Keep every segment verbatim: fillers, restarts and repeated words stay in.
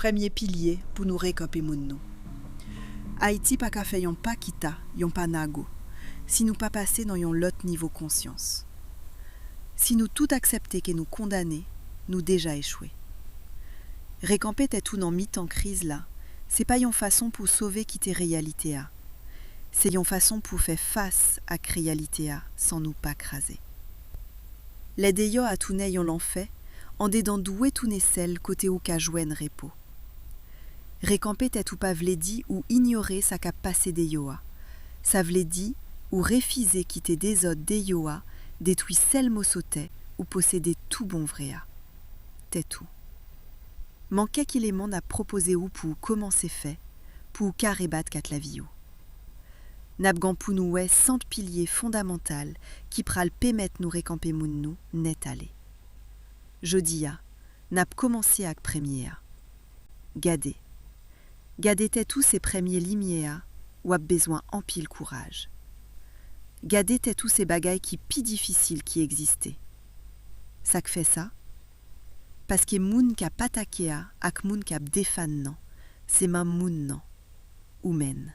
Premye pilye pou nou rekanpe moun nou. Ayiti pa ka fè yon pa kita, yon pa nago, si nou pa pase nan yon lòt nivo konsyans. Si nou tout aksepte ke nou kondane, nou deja echwe. Rekanpe tèt ou nan mitan kriz la, se pa yon fason pou w sove kite reyalite a. Se yon fason pou w fè fas ak reyalite a san nou pa kraze. Lè deyò a tounen yon lanfè, andedan dwe tounen sèl kote ou ka jwenn repo. Rekanpe tèt ou pa vle di ou inyore sa k ap pase deyò a. Sa vle di ou refize kite dezòd deyò a detwi sèl moso tè ou posede tou bon vre a, tèt ou. Men kèk eleman n ap pwopoze ou pou w kòmanse fè pou w ka rebat kat lavi w. N ap gen pou nou wè senk pilye fondamantal ki pral pèmèt nou rekanpe moun nou nèt ale. Jodi a, n ap kòmanse ak premye a. Gade. Gade tèt ou se premye limyè a, w ap bezwen anpil kouraj. Gade tèt ou se bagay ki pi difisil ki egziste. Sa k fè sa? Paske moun k ap atake a ak moun k ap defann nan, se menm moun nan, ou menm.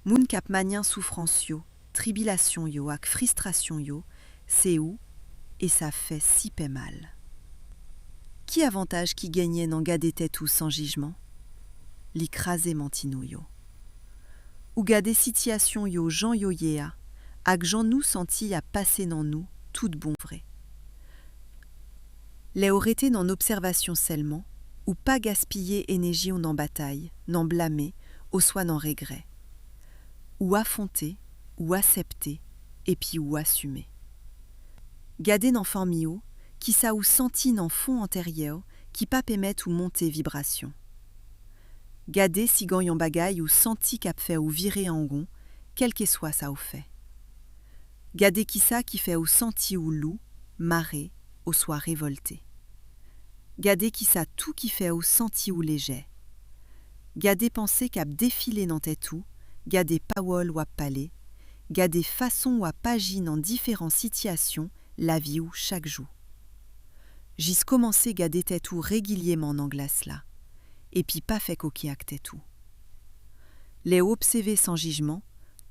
Moun k ap manyen soufrans yo, tribilasyon yo ak fristrasyon yo, se ou, e sa fè sipè mal. Ki avantaj ki genyen nan gade tèt ou san jijman? Li kraze manti nou yo. Ou gade sitiyasyon yo jan yo ye a, ak jan nou santi y ap pase nan nou tout bon vre. Lè w rete nan obsèvasyon sèlman, ou pa gaspiye enèji w nan batay, nan blame, oswa nan regrè. Ou afwonte, ou aksepte, epi ou asime. Gade nan fanmi w, kisa ou santi nan fon enteryè w ki pa pèmèt ou monte vibrasyon. Gade si gen yon bagay ou santi k ap fè ou vire an won, kèlkeswa sa ou fè. Gade kisa ki fè ou santi ou lou, mare, oswa revòlte. Gade kisa tou ki fè ou santi ou lejè. Gade panse k ap defile nan tèt ou, gade pawòl w ap pale, gade fason w ap aji nan diferan sitiyasyon lavi w chak jou. Jis kòmanse gade tèt ou regilyeman nan glas la, epi pa fè koke ak tèt ou. Lè w obsève san jijman,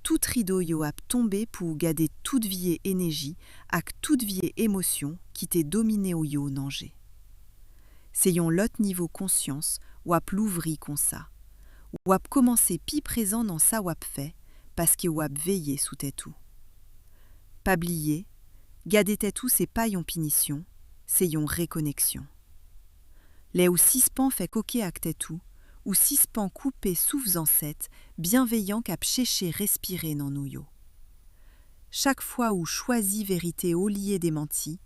tout rido yo ap tonbe pou w gade tout vye enèji ak tout vye emosyon ki te domine w yo nan je. Se yon lòt nivo konsyans w ap louvri konsa. W ap kòmanse pi prezan nan sa w ap fè, paske w ap veye sou tèt ou. Pa bliye, gade tèt ou se pa yon pinisyon, se yon rekoneksyon. Lè ou sispann fè koke ak tèt ou, ou sispann koupe souf zansèt byenveyan k ap chèche respire nan nou yo. Chak fwa ou chwazi verite olye de manti,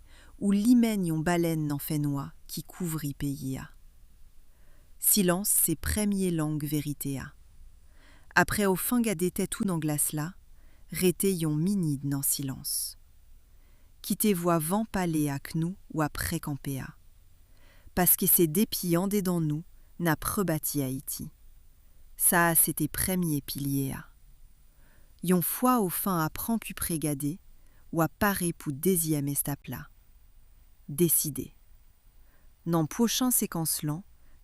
ou limen yon balèn nan fènwa ki kouvri peyi a. Silans se premye lang verite a. Apre w fin gade tèt ou nan glas la, rete yon minit nan silans. Kite vwa van pale ak nou w ap rekanpe a. Paske se depi andedan nou n ap rebati Ayiti. Sa a se te premye pilye a. Yon fwa w fin aprann pi pre gade, w ap pare pou dezyèm etap la. Deside. Nan pwochen sekans lan,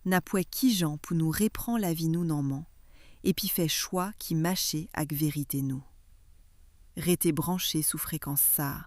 n ap wè kijan pou nou reprann lavi nou nan men, epi fè chwa ki mache ak verite nou. Rete branche sou frekans sa a.